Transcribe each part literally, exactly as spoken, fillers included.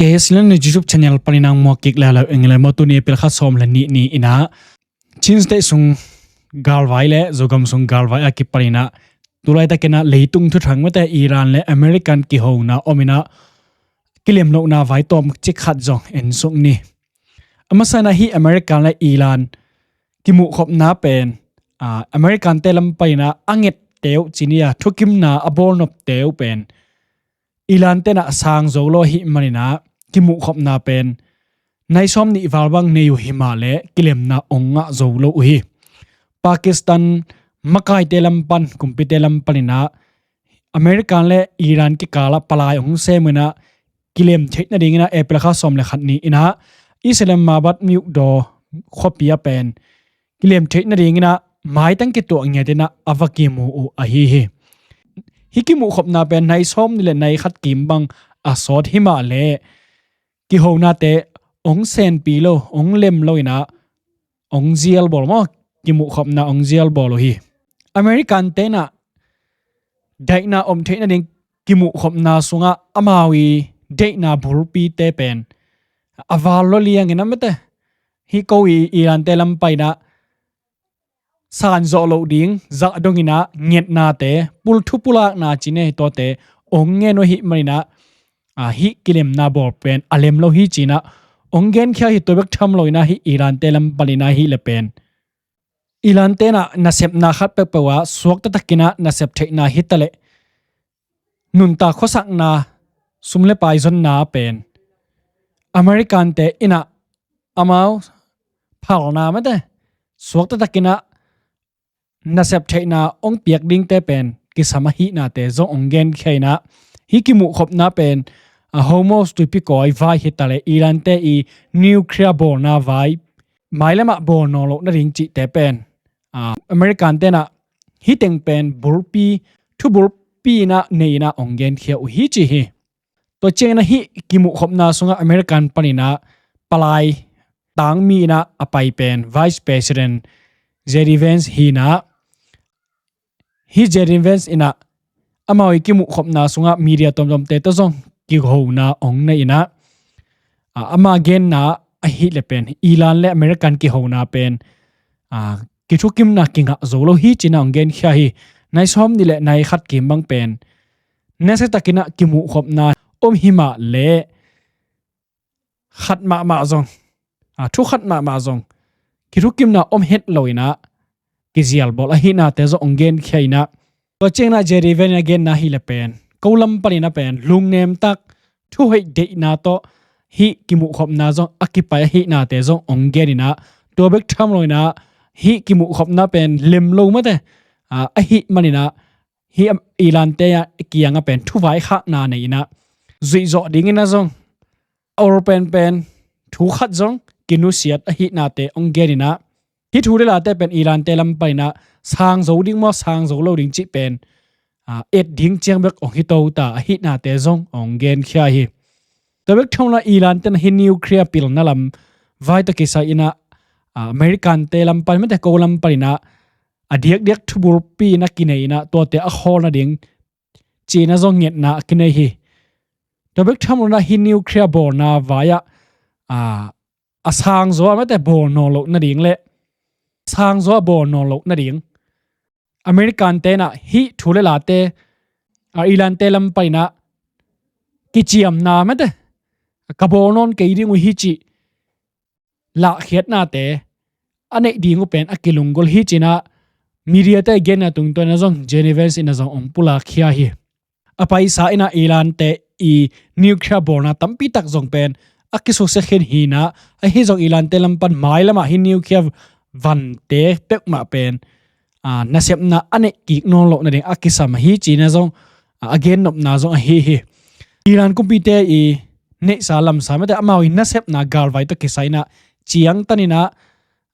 He silan ni YouTube channel panin ang muak kik lalo eng le maw, tuni April kha sawm le nih ni inah Chin State sung galvai le Zogam sung galvai a kipaninah tulai takinah leitung thuthang mate Iran le American kihona ominah kilemlohna vai tawm cik khat zong en suk ni. A masa inah hih American le Iran kimuhkhopna pen, aa, American te lam paninah a ngette uh ci ni a, thukimna a bawlnopte uh pen Iran tenah sang zo lo ahih maninah kimuhkhopna pen nai sawm nih val bang nei uh himah le kilemna ong ngah zo lo uh hi. Pakistan makaite lam pan, kumpite lam paninah American le Iran kikalah palai ong sem inah kilem theih nadinginah April kha sawm le khat ni inah Islamabad, New Delhi khuapi a pen kilem theih nadinginah maitang kituak ngiatinah a va kimu uh ahi hi. Hih kimuhkhopna pen nai sawm nih le nai khat kim bang a sawt himah le kihonate ong senpi lo, ong lem lo inah ong zial bawl maw, kimuhkhopna ong zial bawl uh hi. American tenah daihna om theih nading kimuhkhopna sungah amau i daihna bulpite pen a val lo liangin a mate hih ko i Iran te lam paninah san zawh loh ding zah donginah ngetnate, pul thupulakna cine hi tuate ong ngen uh ahih maninah, aa, hih kilemna bawl pen a lem lo hi cinah ong genkhia hi. Tua bek tham loinah hih Iran te lam paninah hih le pen Iran tenah nasepna khat peuhpeuh ah suakta takinah nasep theihna hitaleh nuntak khuasakna, sum le pai zonna pen American te inah amau phalna mate suakta takinah nasep theihna ong piak dingte pen kisam ahihnate zong ong genkhia inah hih kimuhkhopna pen, a, Hormuz tuipi kawi vai hitaleh Iran te i nuclear bawlna vai mailamah bawl nawn loh nading cihte pen, a, American tenah hih teng pen bulpi, thubulpi inah nei inah ong genkhia uh hi ci hi. Tua ciangin ah hih kimuhkhopna sungah American panin ah palai tangmi in ah a pai pen Vice President J D Vance hi in ah, hih J D Vance in ah amau i kimuhkhopna sungah media tuamtuamte tawh zong kihona hong nei in ah, a, ama genna ahih leh pen Iran le American kihona pen, a, kithukimna kingah zo lo hi ci-in ah hong genkhia hi. Nai sawm nih le nai khat kim bang pen nasia takin ah kimuhkhopna om hi mah leh khat mahmah zong, a, thu khat mahmah zong kithukimna om het lo in ah kizialbawl ahihnate zong hong genkhia in ah, tua ciangin ah J D Vance in a genna ahih leh pen ko lam panin ah pen lungnem tak, thuhoih deihna tawh hih kimuhkhopna zong a kipai ahihnate zong hong gen in ah, tua bek tham lo in ah hih kimuhkhopna pen lem lo mate, a, ahih manin ah hih Iran-te a kiangah pen thuvaikhakna nei in ah zuih zawh dingin ah zong a ol penpen thu khat zong kinusiat ahihnate hong gen in ah, hih thu le late pen Iran-te lam panin ah sang zo ding maw, sang zo lo ding cih pen, a, et ding ciang bek hong hi to ta ahihnate zong hong genkhia hi. Tua bek tham lo in ah Iran-te in ah hih nuclear pilna lam vai tawh kisai in ah, a, American-te lam panin mate ko lam panin ah a diakdiak thubulpi in ah kinei in ah tuate a khawl nading ci-in ah zong ngetna a kinei hi. Tua bek tham lo in ah hih nuclear bawlna vai ah, a, a sang zaw a mate bawl nawn loh nading le sang zaw a bawl nawn loh nading American-te in ah hih thu le late, a, Iran-te lam panin ah kiciamna mate ka bawl nawn kei ding uh hi cih lahkhiatnate a neih ding uh pen a kilunggulh hi ci-in ah media-te i genna tungtawn in ah zong J D Vance in ah zong hong pulakkhia hi. A paisa in ah Iran-te i nuclear bawlna tampi tak zong pen a kisuksia khin hi in ah, ahi zong Iran-te lam pan mailam ah hih nuclear vante peuhmah pen, a, nasepna a neih kik nawn loh nading a kisam ahi ci-in ah zong, a, a gennopna zong ahi hi. Iran kumpite i neihsa lamsa mate amau i nasepna galvai tawh kisai in ah ciangtan in ah,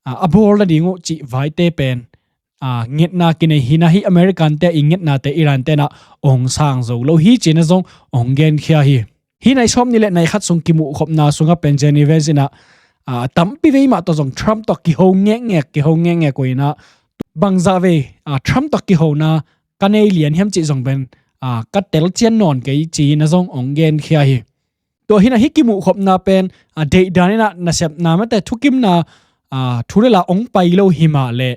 a, a bawl nading uh cih vaite pen, a, ngetna kinei hi in ah hih American-te i ngetnate Iran-te in ah hong sang zo lo hi ci-in ah zong hong genkhia hi. Hih nai sawm nih le nai khat sung kimuhkhopna sungah pen J D Vance in ah, a, tampi vei mah tawh zong Trump tawh kiho ngekngek, kiho ngekngek uh in ah bangzah vei, a, Trump tawh kihona ka nei lian hiam cih zong pen, a, ka telcian nawn kei ci-in ah zong hong genkhia hi. Tua hi-in ah hih kimuhkhopna pen a deihdan in ah nasepna mate thukimna a thu le la hong pai lo hi mah leh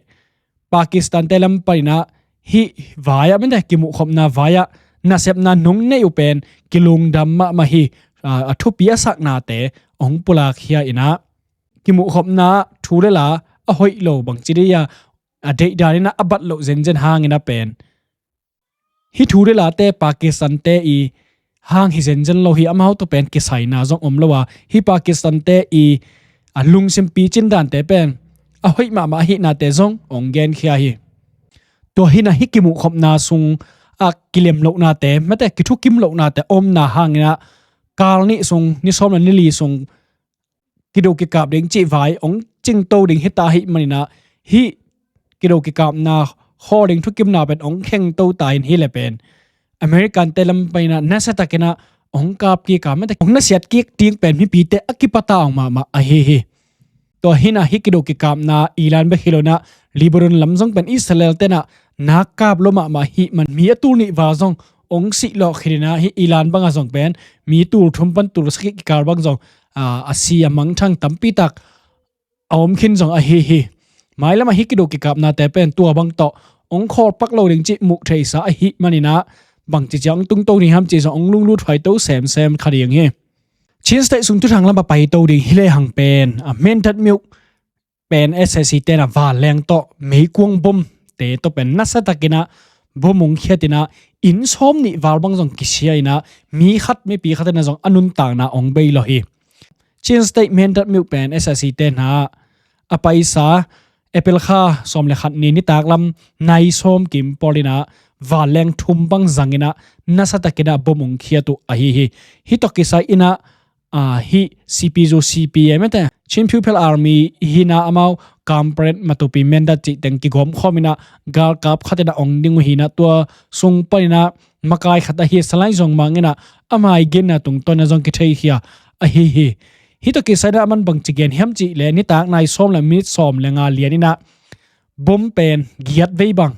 Pakistan-te lam panin ah hih vai-ah mate kimuhkhopna vai-ah nasepna nong neih uh pen kilungdam mahmah hi. A thupi a saknate hong pulakkhia in ah kimuhkhopna thu le la a hoih lo bangci dih a a deihdan in ah a bat loh zenzen hangin ah pen hih thu le late Pakistan-te i hang hi zenzen lo hi. Amau tawh pen kisaina zong om lo a hih Pakistan-te i a lungsim picin dante pen a hoih mahmah ahihnate zong hong genkhia hi. Tua hi-in ah hih kimuhkhopna sung a kilem lohnate mate kithukim lohnate omna hangin ah kal nih sung ni sawm le ni li sung kido kikap ding cih vai hong cingto ding hi ta ahih manin ah hih kido kikapna khawl ding thukimna pen hong khengto ta in hi leh pen American-te lam panin ah nasiatakin ah hong kap kik a mate hong nasiat kik ding pen mipite a kipata hong mahmah ahi hi. Tua hi-in ah hih kido kikapna Iran bek hi lo-in ah Lebanon lam zong pen Israel-te'n ah nak kap lo mahmah ahih man mi a tul nih val zong hong sih lawh khin in ah hih Iran bangah zong pen mi tul thum pan tul sagih kikal bang zong a si a mangthang tampi tak a om khin zong ahi hi. Mailam ah hih kido kikapnate pen tua bang tawh hong khawl pak lo ding cih muh theihsa ahih manin ah bangci ciang hong tungto ding hiam cih zong hong lunglut huaito semsem kha ding hi. Chin State sung thuthang lam a paito ding hi lehang pen a Mindat Myok pen S A C-te'n ah vanleng tawh meikuang bomte tawh pen nasiatakin ah bom hong khiat in ah inn sawm nih val bang zong kisia in ah mi khat mipi khat in ah zong a nuntakna hong bei lawh hi. Chin State Mindat Myok pen S A C-te'n ah a paisa April kha sawm le khat ni nitak lam nai sawm kim pawl in ah vanleng thum bang zang in ah nasiatakin ah bom hong khiat uh ahi hi. Hih tawh kisai in ah a hih C P U C P M mate Chin People's Army hi-in ah amau Kampret, Matupi, Mindat cih teng kigawm khawm in ah galkap khat in ah hong ding uh hi-in ah tua sung panin ah makai khat ahi Salai Zong Mang in ah a mai genna tungtawn in ah zong kitheikhia ahi hi. Hih tawh kisai in ah aman bangci gen hiam cih leh nitak nai sawm le minit sawm le nga lian in ah bom pen giat vei bang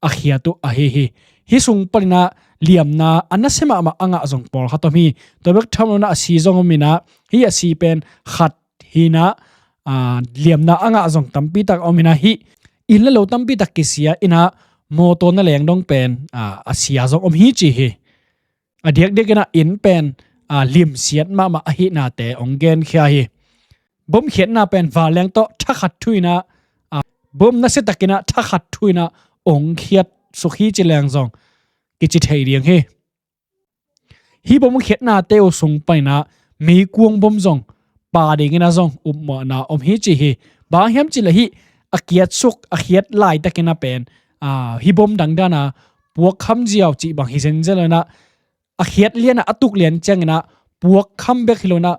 a khiat uh ahi hi. Hih sung panin ah liamna a nasia mahmah a ngah zong pawlkhat om hi. Tua bek tham lo-in ah a si zong om in ah hih a si pen khat hi-in ah a liamna a ngah zong tampi tak om in ah hih inn le lo tampi tak kisia in ah mawtaw na leng dong pen a a sia zong om hi ci hi. A diakdiak in ah inn pen a limsiat mahmah ahihnate hong genkhia hi. Bom khiatna pen vanleng tawh thakhat thu-in ah a bom nasiatakin ah thakhat thu-in ah hong khiat suk hi ci leng zong kici thei ding hi. Hih bom khiatnate uh sung panin ah meikuang bom zong pha dingin ah zong upmawhna om hi ci hi. Bang hiam cih leh hih a kiat suk a khiat laitakin ah pen a hih bom dangdan a puakkham ziau cih bang hi zenzen lo-in ah a khiat lian ah a tuk lian ciangin ah puakkham bek hi lo-in ah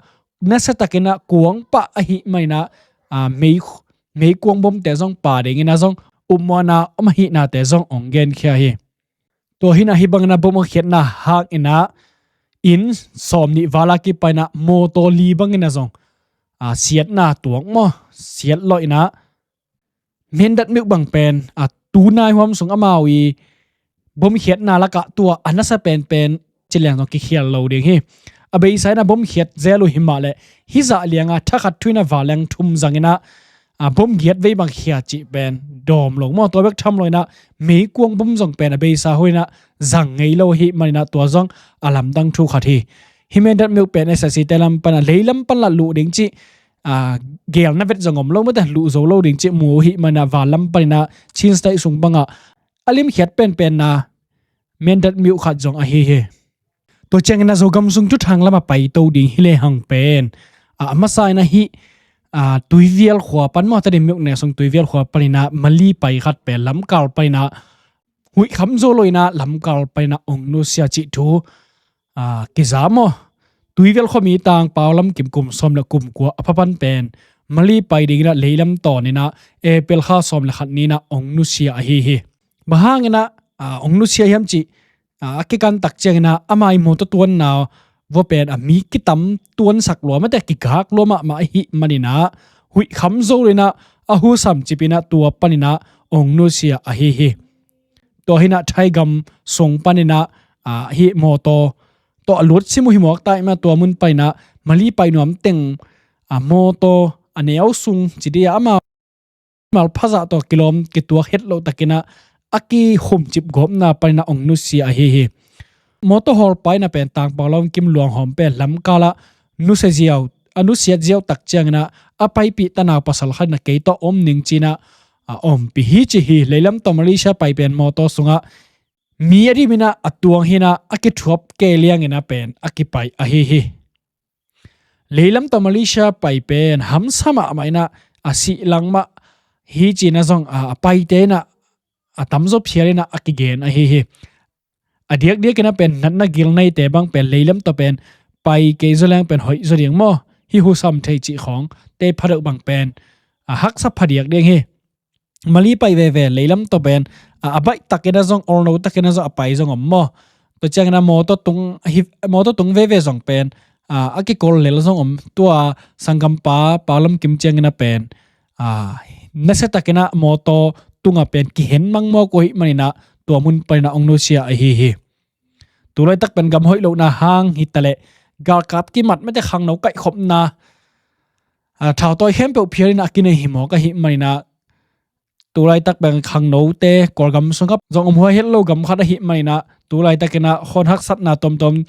nasiatakin ah kuang pah ahih manin ah a mei meikuang bomte zong pha dingin ah zong upmawhna om ahihnate zong hong genkhia hi. Tua hi-in ah hih bangin ah bom a khiatna hangin ah inn sawm nih val a kipan in ah mawtaw li bangin ah zong a siatna tuak maw siat lawh in ah Mindat Myok bang pen a tunai huam sung amau i bom khiatna lakah tua a nasa penpen ci leng zong kikhial lo ding hi. A beisa in ah bom khiat zel uh hi mah leh hih zah liang a thakhat thu-in ah vanleng thum zang in ah a bom giat vei bang khia cih pen dawm lo maw. Tua bek tham lo-in ah meikuang bom zong pen a beisa hun in ah zang ngei lo ahih manin ah tua zong a lamdang thu khat hi. Hih Mindat Myok pen S A C-te lam pan ah lei lam pan lah luh ding cih a gelna vet zong om lo mate luh zo lo ding cih mu ahih manin ah van lam panin ah Chin State sung bangah a limkhiat penpenna Mindat Myok khat zong ahi hi. Tua ciangin ah Zogam sung thuthang lam a paito ding hi lehang pen a a masa in ah hih a Tuivial khua pan maw, Tedim Myok nek sung Tuivial khua panin ah mali pai khat pen lamkal panin ah huih kham zo lo-in ah lamkal panin ah hong nusia cih thu a kiza maw. Tuivial khuami tangpau lam kim kum sawm le kum kua a pha pan pen mali pai dingin ah lei lam tawnin ah April kha sawm le khat ni-in ah hong nusia ahi hi. Bang hangin ah a hong nusia hiam cih a a kikan tak ciangin ah ama i mawtaw tuanna vua pen a mi kitam tuansak lua mate kigak lua mahmah ahih manin ah huih kham zo lo-in ah a hu samcip in ah tua panin ah hong nusia ahi hi. Tua hi-in ah Thaigam sung panin ah a hih mawtaw tawh a lutsim uh hi mawk ta ahih manin tua mun panin ah Mali pai nuam teng a mawtaw a neu sung ci dih a amau malphazah tawh kilawm kituak het loh takin ah a kikhumcip gawpna panin ah hong nusia ahi hi. Mawtaw hawlpa in ah pen tangpang lawm kim luanghawm pen lamkal ah nusia ziau a nusiat ziau tak ciangin ah a paipih tanau pasal khat in ah kei tawh om ning ci-in ah a ompih hi ci hi. Leilam tawh Malaysia pai pen mawtaw sungah mi a dim in ah a tuang hi in ah a kithuap kei liangin ah pen a kipai ahi hi. Leilam tawh Malaysia pai pen hamsa mahmah in ah a sih lang mah hi ci-in ah zong a paite in ah a tamzaw phial in ah a kigen ahi hi. A diakdiakin ah pen natna gil neite bang pen leilam tawh pen pai kei zaw leng pen hoih zaw ding maw, hih husam thei cih khawng te phadeuh bang pen a haksa phadiak ding hi. Mali pai veve leilam tawh pen a, a baih takin ah zong olno takin ah zong a pai zong om maw? Tua ciangin ah mawtaw tung hi, mawtaw tung veve zong pen a, a kikol lel zong om. Tua sanggampa Palam Kim ciangin ah pen a, nasia takin ah mawtaw tungah pen kihen mangmawk uh ahih manin ah tua mun panin ah hong nusia ahi hi. Tulaitak pen gam hoih lohna hang hi taleh galkap kimat mate khangno kaihkhopna a, thautawi khempeuh phial in ah a kinei hi mawk ahih manin ah tulaitak pen khangnote Kawlgam sungah zong om huai het lo gam khat ahih manin ah tulaitakin ah khawn haksatna tuamtuam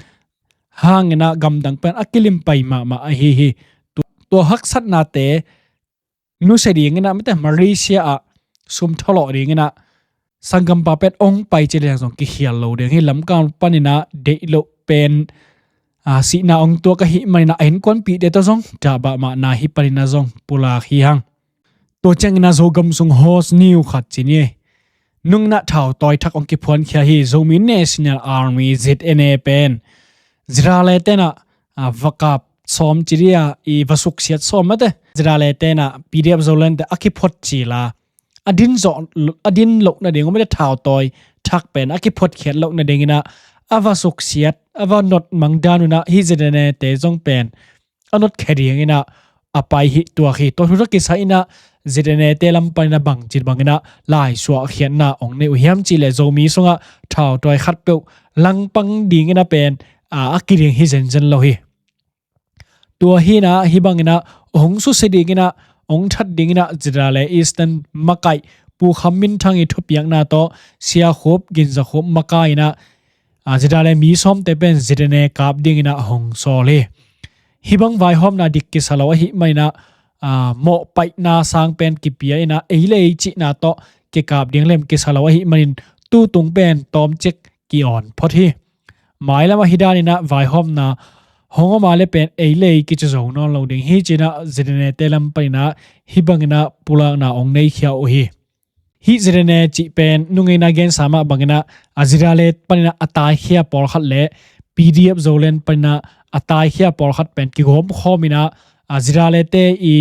hangin ah gamdang pen a kilim pai mahmah ahi hi. Tu-, tua haksatnate nusia dingin ah mate Malaysia ah sum thalawh dingin ah sanggampa pen hong pai ci leng zong kikhial lo ding hi. Lamkal panin ah deih loh pen a, sihna hong tuak ahih manin ah a innkuanpihte tawh zong tabah mahna hi panin ah zong pulak hi hang. Tua ciangin ah Zogam sung hot news khat ci ni. Nungin ah thautawi thak hong kiphuankhia hi. Zomi National Army, Z N A pen ZRA-te in ah a, va kap sawm ci dih a, i va suksiat sawm mate ZRA-te in ah P D F Zolandte a kiphot cil a, a din zawh, a din loh nading uh mate thautawi thak pen a kiphotkhiat loh nadingin ah a va suksiat, a va notmang dan un ah hih Z N A-te zong pen a notkhia dingin ah a pai hi tuak hi. Tua thu tawh kisai in ah Z N A-te lam panin ah bangci bangin ah laisuahkhiatna hong nei uh hiam cih leh Zomi sungah thautawi khatpeuh langpang dingin ah pen a, a kiding hi zenzen lo hi. Tua hi in ah hih bangin ah hong susia dingin ah hong that dingin ah ZRA Eastern makaih Pu Kham Min Thang i thupiakna tawh Sia Khup, Ginza Khup makai in ah a, ZRA mi sawmte pen Z N A kap dingin ah hong sawl hi. Hih bang vaihawmna dik kisa lo ahih manin ah a, mawhpaihna sang pen kipia in ah ei le ei cihna tawh kikap ding lem kisa lo ahih manin tutung pen tawmcik ki-awn phot hi. Mailam ah hih danin ah vaihawmna hong om a le pen ei le ei kici zo nawn lo ding hi ci-in ah Z N A-te lam panin ah hih bangin ah pulakna hong neikhia uh hi. Hih Z N A cih pen nungin ah gensa mah bangin ah a, ZRA panin ah a taikhia pawlkhat le P D F Zoland panin ah a taikhia pawlkhat pen kigawmkhawm in ah a, ZRA-te i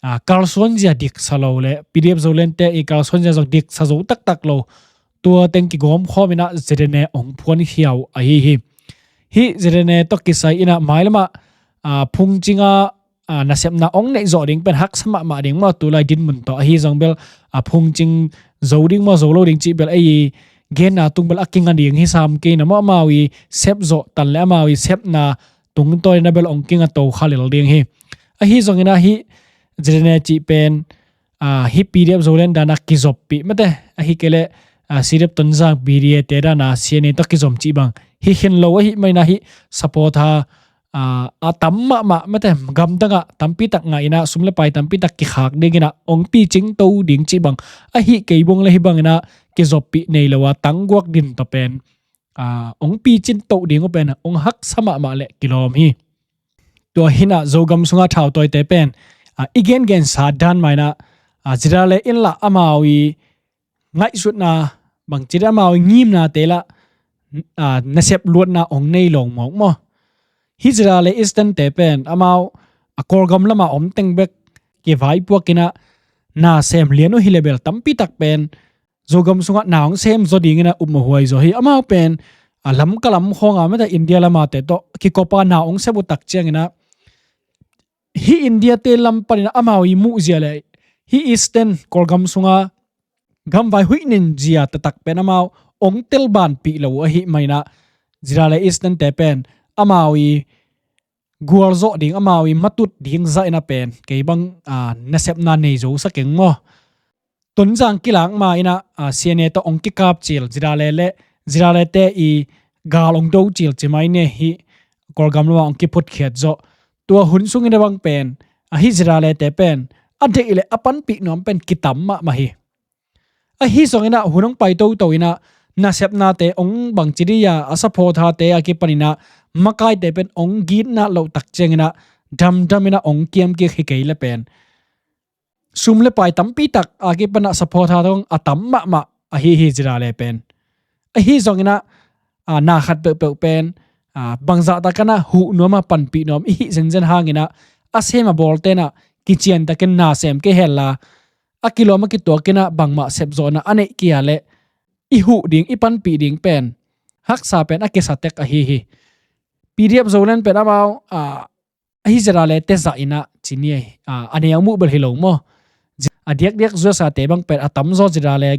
a, kalsuanzia diksa lo le P D F Zolandte i kalsuanzia zong diksa zo taktak lo, tua teng kigawmkhawm in ah Z N A hong phuankhia uh ahi hi. Hih Z N A tawh kisai in ah mailam ah a, phungcing ah a, nasepna hong neih zawh ding pen haksa mahmah ding maw, tulai dinmun tawh ahi zong bel a, phungcing zo ding maw, zo lo ding cih bel ei genna tung bel a kinga ding hi sam kei na maw, amau i sep zawh tan le amau i sepna tungtawn in ah bel hong kinga to kha lel ding hi. Ahi zongin ah hih Z N A cih pen a, hih P D F Zoland dan ah kizoppih mate, ahih kei leh a, C D F Tonzang P D A-te dan ah C N A tawh kizom cih bang hi khin lo ahih manin ah hih support a, a, a tam mahmah mate, gamdang ah tampi tak ngah in ah sum le pai tampi tak kikhak dingin ah hong picing to ding cih bang, ahih kei bang le hih bangin ah kizoppih nei lo a tangguak din tawh pen a, hong picing to ding uh pen hong haksa mahmah le kilawm hi. Tua hi in ah Zogam sungah thautawite pen a, i gengensa dan mah in ah a, ZRA in lah amau i ngaihsutna bangci dih amau i ngimnate lah a, nasep luatna hong nei lo mawk maw? Hih ZRA Eastern-te pen amau a, Kawlgam lamah om teng bek kivaipuak in ah nasem lian uh hi le bel tampi tak pen Zogam sungah na hong sem zaw dingin ah um a huai zaw hi. Amau pen a, Lamka lam khawng a mate, India lamate tawh kikop a na hong sep uh tak ciangin ah hih India-te lam panin ah amau i muhzia le hih Eastern Kawlgam sunga gamvai huih nin zia taktak pen amau hong telbanpih lo uh ahih manin ah ZRA le Eastern te pen amau i gualzawh ding, amau i matut ding zah in a pen kei bang, ah, nasepna nei zo sa keng maw. Tonzang kilak ma in a, ah, CNA tawh hong kikap cil, ZRA le, ZRA te i gal hong do cil ci mai ne hi, Kawlgam lamah hong kiphutkhiat zawh. Tua hun sung in a bang pen, ahi ZRA te pen a deih le a panpih nuam pen kitam mahmah hi. Ahi zong in a hun hong pai toto in a nasepnate hong bangci dih a, a supporter te a kipan in a makaite pen hong gitna loh tak ciang in a damdam in a hong kiam kik hi kei le pen sum le pai tampi tak a kipan a supporter te hong a tam mahmah ahi hi ZRA le pen. Ahi zong in a, ah, na khat peuhpeuh pen, ah, bangzah tak in a huh nuam a panpih nuam i hih zenzen hang in a, a sem a bawl te in a kician tak in na sem kei hen la, a kilawm a kituak in a bangmah sepzawhna a neih kei a leh i huh ding, i panpih ding pen haksa pen a kisa tek ahi hi. PDF Zoland pen amau, ah, ahi ZRA le te zah in a ci ni, ah, a neu muh bel hi lo maw. A diakdiak ZRA te bang pen a tamzaw ZRA le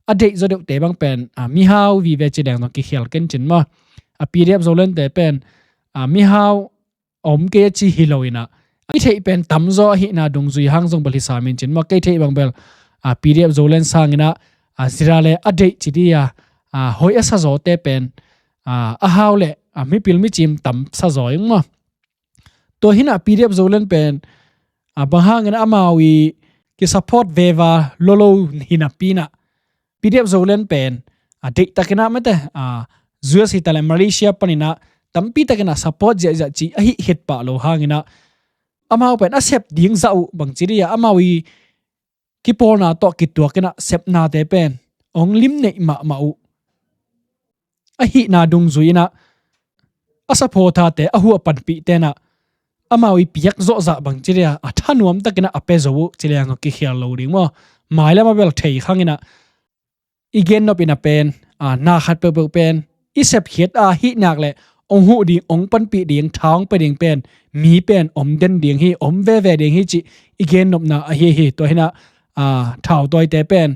a deihzaw deuhte bang pen, ah, mihau vive ci leng zong kikhial ken cin maw. A PDF Zoland te pen, ah, mihau a om kei a ci hi lo in a, i theih pen tamzaw ahihna dungzui hang zong bel hi sam in cin maw. Kei theih bang bel, ah, PDF Zoland sang in a, ah, ZRA le a deih ci dih a, ah, hoih a sa zawte pen, ah, a hau le, ah, mipil micim tam sa zaw ing maw. Tua hi in a PDF Zoland pen, ah, bang hang in a amau i kisupport veva lolo hi napi in a PDF Zoland pen, ah, deih tak in a mate, ah, US hi ta le Malaysia pan in a tampi tak in a support ziahziah ci ahi khit pah lo hang in a amau pen a sep ding zah uh bangci dih a, amau i kipawlna tawh kituak in a sepnate pen hong limneih mahmah uh. Ahihna dungzui in a, a supporter te, a huh a panpih te in a amau i piak zawh zah bangci dih a, a thanuam tak in a a pia zo uh ci leng a kikhial lo ding maw. Mailam a bel thei khang in a i gennop in a pen, ah, na khat peuhpeuh pen i sepkhiat a hih nak le hong huh ding, hong panpih ding, tha hong pia ding pen mi pen om den ding hi, om veve ding hi cih i gennopna ahi hi. Tua hi in a, ah, thautawite pen,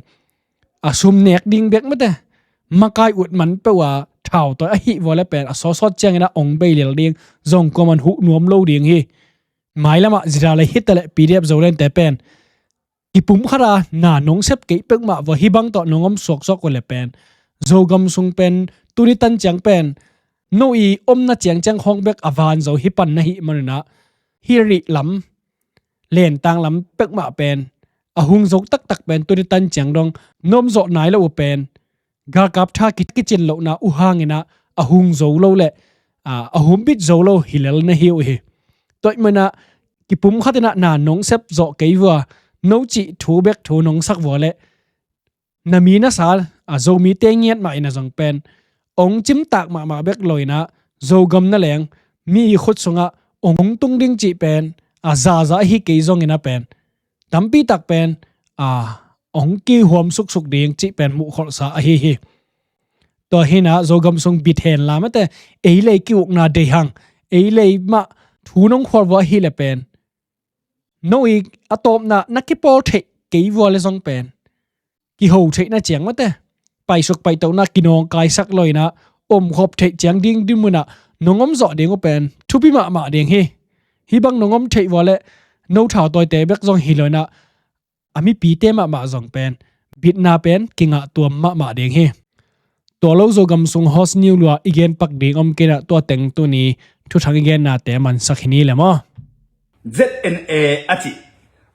ah, sum nek ding bek mate, makai ut man peuh a thautawi ahi vua le pen a sawtsawt ciang in a hong bei lel ding, zong kuaman huh nuam lo ding hi. Mailam ah ZRA le hi ta le PDF Zoland te pen kipumkhat a na nong sep kei peuhmah vua, hih bang tawh nong om suaksuak uh le pen Zogam sung pen tuni tan ciang pen no i omna ciangciang khawng bek a van zo hi pan na hih man un a, hih rih lam, lentang lam peuhmah pen a hung zo taktak pen tuni tan ciang dong na om zawh nai lo uh pen galkap tha ki, kicin lohna uh hang in a, a hung zo lo le, ah, a humbit zo lo hi lel na hi uh hi. Tua ahih man a kipumkhat in a na nong sep zawh kei vua, no cih thu bek thu nong sak vua le na mi na sa, ah, Zomite ngiat mah in a zong pen hong cimtak mahmah bek lo in a, Zogam na leng mi i khut sung ah hong tung ding cih pen, ah, zaza ahi kei zong in a pen tampi tak pen, ah, hong kihuam suksuk ding cih pen muhkholhsa ahi hi. Tua hi in a Zogam sung bit hen la mate, ei lei ki-ukna deih hang, ei lei mah thu nong khual vua ahi le pen no i a tawpna na kipawl theih kei vua le zong pen kiho theihna ciang mate, paisuk paitohna kinawngkaisak lo in a, omkhop theih ciang ding dinmun ah nong om zawh ding uh pen thupi mahmah ding hi. Hih bang nong om theih vua le no thautawite bek zong hi lo in a, a mipite mahmah zong pen bitna pen kingah tuam mahmah ding hi. Tua lo Zogam sung host niu lua i gen pak ding om kei in a, tua teng tuni thuthang i gennate mansak hi ni le maw. ZNA a cih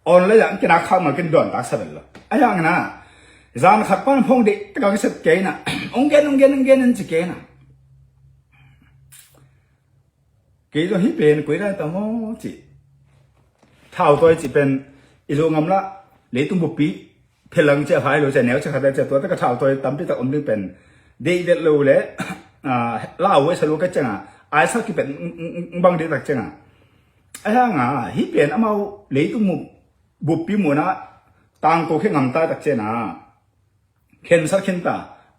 online ah an kina khak mal ken dawn tak sa bel lo. A hiang in a zan khat pan phong dih tak a ka sep kei in a, ong gen, ong gen, ong gen an ci kei in a. Kei zong hih pen koi dan ta maw cih. Thautawi cih pen i Zogam lah leitung buppi phelang cia, hai lo cia, neu cia, khat cia, tua tak a thautawi tampi tak om ding pen deih det lo le, ah, lau e sa lo ka ciang a, ai sa ki pen, mm, mm, mm, bang dih tak ciang a. A hiang a, hih pen amau leitung mu buppi mun a tangko khe ngamta tak ciang a, khensa khinta,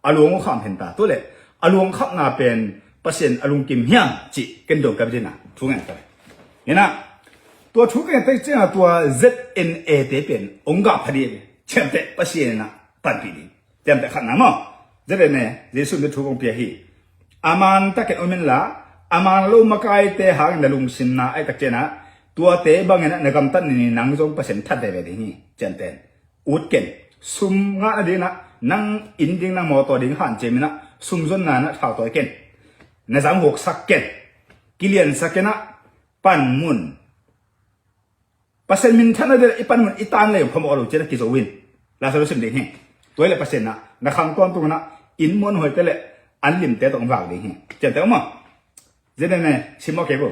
a luang uh kham khinta. Tu le a luang khamna pen Pasian a lungkim hiam cih ken dong ka bi ding a, thu ngen ta le. Hi in a, tua thu ken tak ciang a tua ZNA te pen ong gah pha dih, ciamteh Pasian in a panpih ding. Ciamteh khatna maw. ZNA, Jesu in thu kong pia hi. a man takin om inla, a man lo makaite hangin na lungsimna ahih tak ciangin ah, tuate bangin ah na gamtat ni, nang zong Pasian that veve ding hi. Cianten ut ken. Sum ngah nadingin ah, nang inn ding, nang mawtaw ding hanciam in ah, sum zonna in ah thautawi ken. Na zang huaksak ken. Kiliansak ken ah, panmun. Pasian minthanna ding i panmun i tan le phamawh lo ciang a kizo in. Lazarus sim ding hi. Tua hi leh Pasian in ah na khang tawntung in ah, inn muanhuaite le an limte tawh vak ding hi. Cianten om maw? Zin ne ne, sim maw kei bo.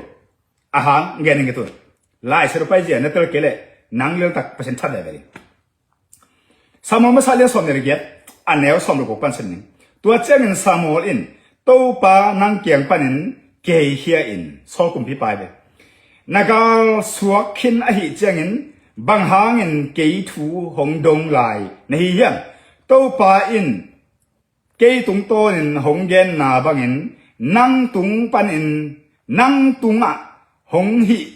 A hang gen ing e tun. Lai Siangtho paizia na tel kei leh, nang leltak Pasian that veve ding. Samuel masa lian sawm le giat, a neu sawm le guk pan sim ning. Tua ciangin Samuel in, Topa nang kiang panin kei khia in, Saul kumpipa hi ve. Na gal suak khin ahih ciangin, bang hangin kei thu hong dong lai na hi hiam? Topa in kei tungtawnin hong genna bangin, nang tung panin, nang tungah hong hih,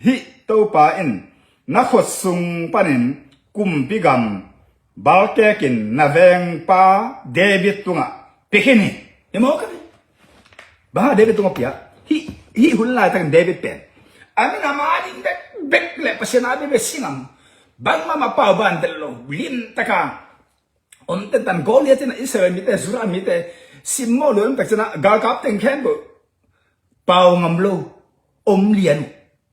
hih Topa in na khutsung panin kumpi gam balkekin na vengpa David tungah pia khin hi. Hi maw ka hi? Bang hang David tungah pia? Hih, hih hun laitakin David pen a min a ma ding bekbek le Pasian a bia bia singam. Bangmah mah pau ban del lo, limtaka om tentan Goliath in ah Israel mite, Judah mite simmawh lua lam tak ciang ah, galkap teng khempeuh pau ngam lo, om lian uh.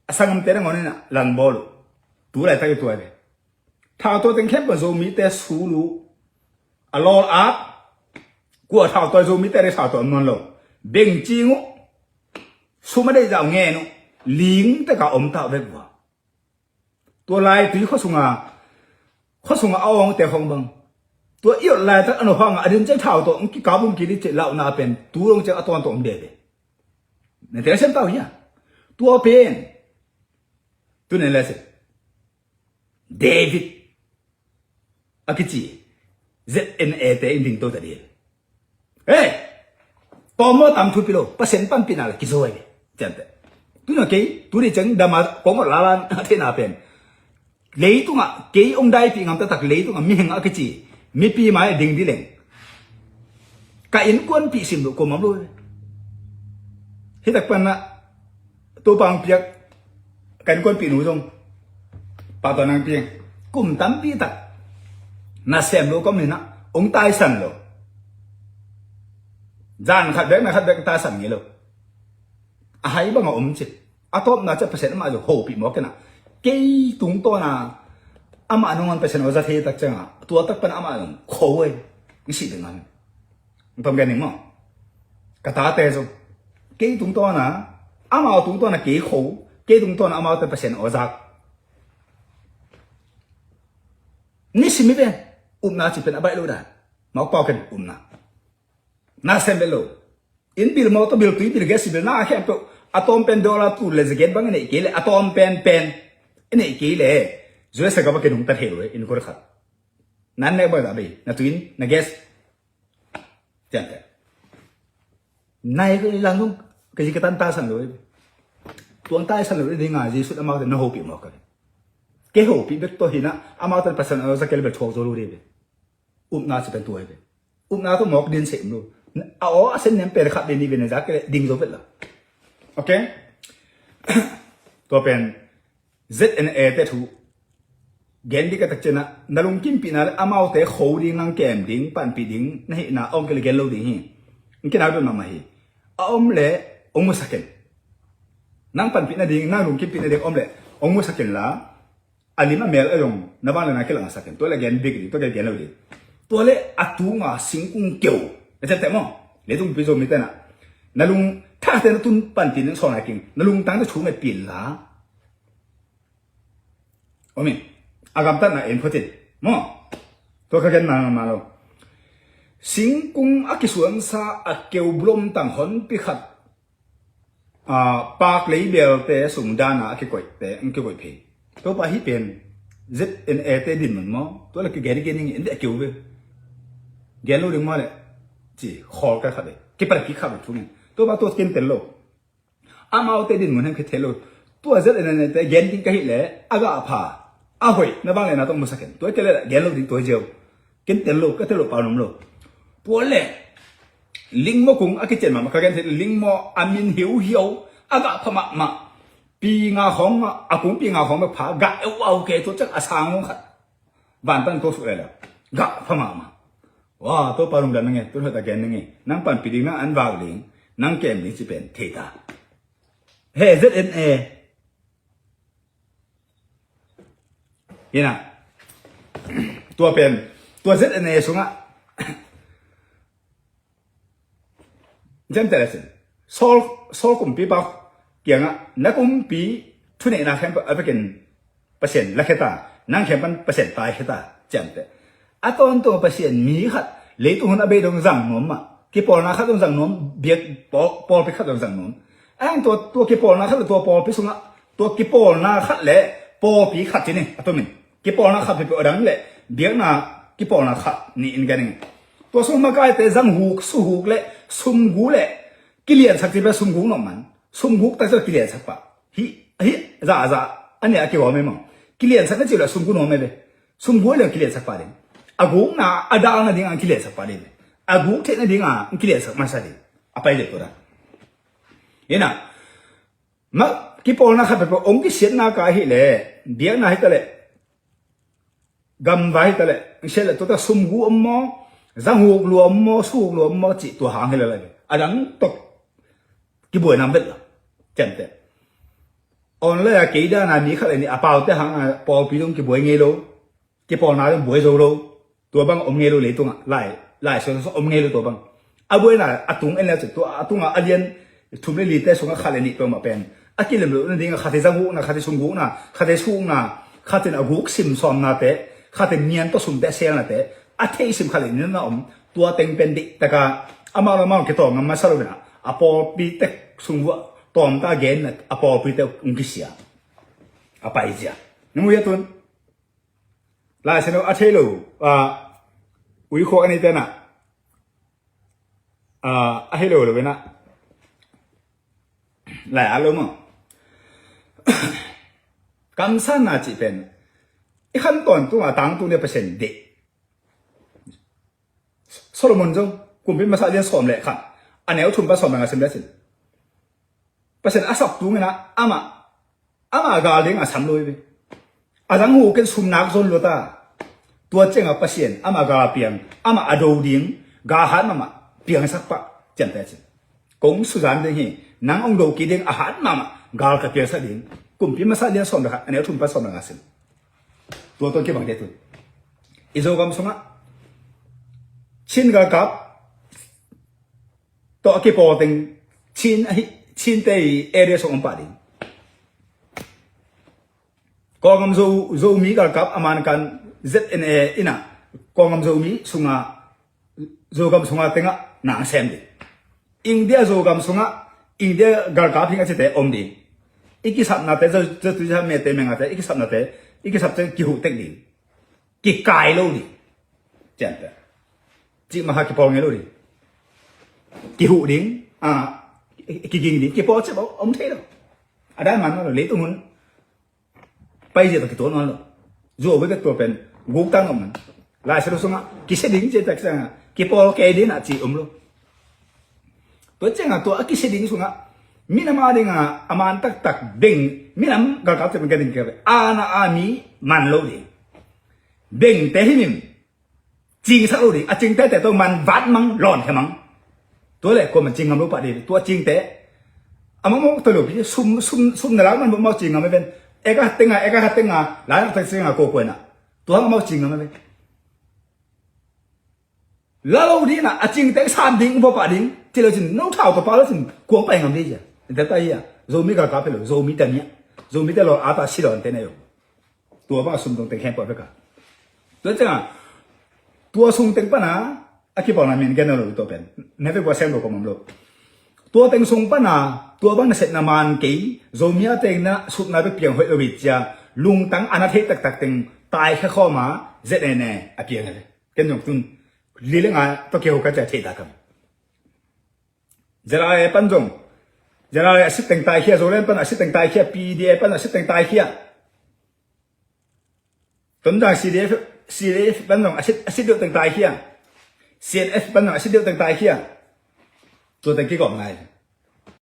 A sanggamte nangawn in ah langbawl uh. Tu laitak i tuai ve. Thautawi teng khempeuh Zomite sul uh. A lawl at, kua thautawi, Zomite dei thautawi om nawn lo. Bengcing uh. Sum a deih zah uh ngen uh. Ling taka om ta uh vek vua. Tua lai tui khua sunga, khua sunga a awngte khong bang, tua i ot laitak a nop hanga a din ciang thau tawh hong kikap hong kili cih lauhna pen tu dong ciang a tawntung om dede. Na tel siam ta uh hia? Tua pen tu nen le se David a kici Z N A te in ding to ta dil. Hei! Tawm maw, tam thupi lo, Pasian panpihna le kizo ahi ve. Ciante. Tuna kei tu ni ciang dama kong ot lalan a theihna pen, leitungah kei hong daipih ngam taktak, leitungah mihing a kici mipi mai ding di leng, ka innkuanpih sim loh kuamah om lo. Hitak panah Topa hong piak ka innkuanpih nu zong pahtawi nang piang. Kum tampi tak nasem lo ka om inah hong taisan lo. Zan khat bek na khat bek taisan ngei lo. A hai bangah om cih. A tawpna ciah Pasian amah zong hopih mawk inah, kei tungtawna amah nangawn Pasian aw za thei tak ciangah, tua tak pan amah zong kho ei. Hong sih ding a, hong tom gen ning maw? Ka tate zong kei tungtawna, amau tungtawna kei kho, kei tungtawna amaute Pasian aw zak. Ni simi pen upna cih pen a baih lo dan. Mawk pau ken upna. Na sem bel lo. Inn bil, mawtaw bil, tui bil, gas bil, na khempeuh a tawm pen dollar tul le za giat bang i neih kei leh, a tawm pen pen i neih kei leh, U S a gam a kinungta thei lo e, inn khua khat. Nan nek bang za bei, na tui inn, na gas. Ciante. Nai ko i lang zong ka zi ka tan taisan lo e. Tuang taisan lo e ding a, Jesu amaute na hopih mawk ka. Kei hopih bek tawh hinah, amaute Pasian aw za kei leh bel thuak zo lo ding ve. Upna cih pen tua hi ve. Upna tawh mawk din seh um lo. A aw a sen nem pen khat ding ni ve, na za kei leh ding zo vet la. Ok. Tua pen Z N A te thu gen ding ka tak cianah, na lungkimpihna le amaute kho ding, nang kem ding, panpih ding na hihna a om kei leh gen lo ding hi. Hong kinau dun mahmah hi. A om leh hong musak ken. Nang panpih nading, nang lungkimpih nading a om leh hong musak ken la, a lim a mel a zong na vangliatna kilangsak in, tua le gen bik ding, tua le gen lo ding. Tua le a tunga singkung keu na ciamteh maw? Leitung pi Zomite na, na lung thakte na tun pantin in sawn a king, na lungtang na thu ngetpih in la. Om in, a gamtatna en phot in maw? Tua ka gen mahmah lo. Singkung a kisuansa a keu bulom tang honpi khat, a, paak leibelte sung dana a kikoihte, a kikoih phei. Topa, hih pen Z N A te dinmun maw? Tua le kigen, gen ning in, a keu ve. Gen lo ding maw le? Ci khawl ka khat ve. Kipal kik khat ve thu ngen. Topa, tua ken tel lo. Amaute dinmun hem kithei lo. Tua Z N A te gen ding ka hih leh a gah pha, a hoih na vangliatna tawh musak ken. Tua i tel leh gen lo ding tua hi ziau. Ken tel lo, ka tel lo pau nuam lo. Tua leh Lingmaw kung a kician mahmah ka gen thei, lingmaw a min hiuhiau a gah pha mahmah. Pi nga khawng a kung pi nga khawng bek pha gah eu au ke tua ciang a sang khat van pan ko suk lele gah pha mahmah. Wa Topa lungdam na nge tun hot a gen na nge nang panpi ding nang an vak ding nang kem ding ci pen thei ta. He Z N A Ina tua pen tua Z N A sungah Jemte le sin Saul Saul kumpipa kiangah na kumpi thuneihna khempeuh a vekin Pasian lakhia ta, nang khempeuh Pasian taikhia ta. Ciamteh a tawntung Pasian mi khat leitung hun a bei dong zang nuam mah, kipawlna khat dong zang nuam, biak pawl- pawlpi khat dong zang nuam. A hang tua tua kipawlna khat le tua pawlpi sungah tua kipawlna khat le pawlpi khat ci ni a tumin kipawlna khat peuhpeuh a dang le biakna kipawlna khat ni in ka ning. Tua sung makaite zanghuk suhuk le sumgu le kiliansak ci peuh sumgu nuam man sumguk tak ci kiliansak pah. Hih hih zahzah a nia a kihawm ei maw? Kiliansak na ci uh le sumgu nuam ei ve. Sumgu le kiliansak pah ding. A gukna a dalna ding a kiliansak pah ding ve. A guk theihna ding a kiliansak masa ding. A pai le tua da. Ina mah kipawlna khat peuhpeuh ong kisiatna ka hi le biakna hi ta le gamvai hi ta le siat le tua ta sumgu om maw, zanghuk lua om maw, suhuk lua om maw cih tua hang hi le lai ve. A dang tok kibuai nam vet lo. Ciamteh online a kei dana mi khat le ni a paute hang a pawlpi dong kibuai ngei lo. Kipawlna dong buai zo lo. Tua bang om ngei lo leitungah lai lai suan suan om ngei lo tua bang. A buaina a tung en le cin tua a tungah a lian thum le lite sungah khat le nih peuhmah pen a kilem lohna dingah khat hi zanghukna, khat hi sumgukna, khat hi suhukna, khat in a guk sim sawmnate, khat in nian tawh sumte a selnate a theihsim khat le nih na om. Tua teng pen dihtaka amau le amau kitawl ngam masa lo inah a pawlpi tek sungvuah tawmta genna a pawlpi tek ung kisia. A paizia nung ui a tun Lai Siangtho a thei lo, ah, uikhawk a neite nah, ah, a hei lo lo ve nah. Lai a lo maw? Kamsanna cih pen i khan tawntung a tangtung le Pasian deih. Solomon zong kumpi masa lian sawm le khat a neu thum pan sawm le nga sim le cin. Pasian a sap tung inah amah amah gal ding a sam lo hi ve. A zang hu ken sum nak zon lo ta. Tua ciangah Pasian amah gal piang, amah a do ding gal hat mahmah piangsak pah ciamteh cin. Kong suzan ding hi, nang ong do kik ding a hat mahmah gal ka piangsak ding. Kumpi masa lian sawm le khat a neu thum pan sawm le nga sim. Tua tua kibang deh tun i Zogam sungah Chin galkap tawh a kipawl teng Chin ahi, Chinte i area sung om pah ding. Kawlgam Zo, Zomi galkap a mankan Z N A inah Kawlgam Zomi sungah Zogam sungah tengah nang sem ding. India Zogam sungah India galkap hing a cite om ding. I kisapnate zo zo tu mete mengate i kisapnate i kisap ceng kihuh tek ding. Kikai lo ding. Ciamteh cih mah ha kipawl ngei lo ding. Kihuh ding, ah, kiging ding, kipawl ciah om thei lo. A dai man lo leitung hun paizia tawh kituak nawn lo. Zuau bek tua pen guk tang om man. Lai Siangtho sungah kisia ding ci takciangah kipawl kei ding ah ci om lo. Tua ciangah tua a kisia ding sungah minam a dingah a man taktak beng minam galkap te beng ka ding kei ve. A na a mi man lo ding. Bengte hi mim. Cingsak lo ding, a cingtete tawh man vat mang, lawn khe mang. Tua le kuaman cing ngam lo pah ding, tua cingte. Amau mau tawh lo pi, sum, sum, sum na lak man mau cing ngam e ven. Eka tenga, eka ha tenga, lai nak tak singa ko kuaina. Tua hang amau cing ngam e ven. La lo ding na, a cingte sam ding, bo pah ding. Ci lo cin, no thau to pah lo cin, kuang pai ngam ding cia. Ente ta ia, Zomi galkap hi lo, Zomi ta nia. Zomi te lo, ata si lo ante na yo. Tua bang a sum tong teng khempeuh vek a. Tua ciangah tua sung teng pana a kipawlna min gen lo tua pen na vek ua sem lo ko mam lo. Tua teng sung pana tua bang na setna man kei Zomi a tengna sutna bek piang hoih lo hi cia lungtang a na theih taktak teng taikhia khawma Z N A a piang hi ve. Ken zong tun li le nga tawh kiho ka cia theih ta kam. Zera e pan zong Zera e a sit teng taikhia, Zoland pan a sit teng taikhia, P D A pan a sit teng taikhia. Tonzang C D F, C D F pan zong a sit, a sit deuh teng taikhia. C N F pan zong a sit deuh teng taikhia. Tuate kigawm lai.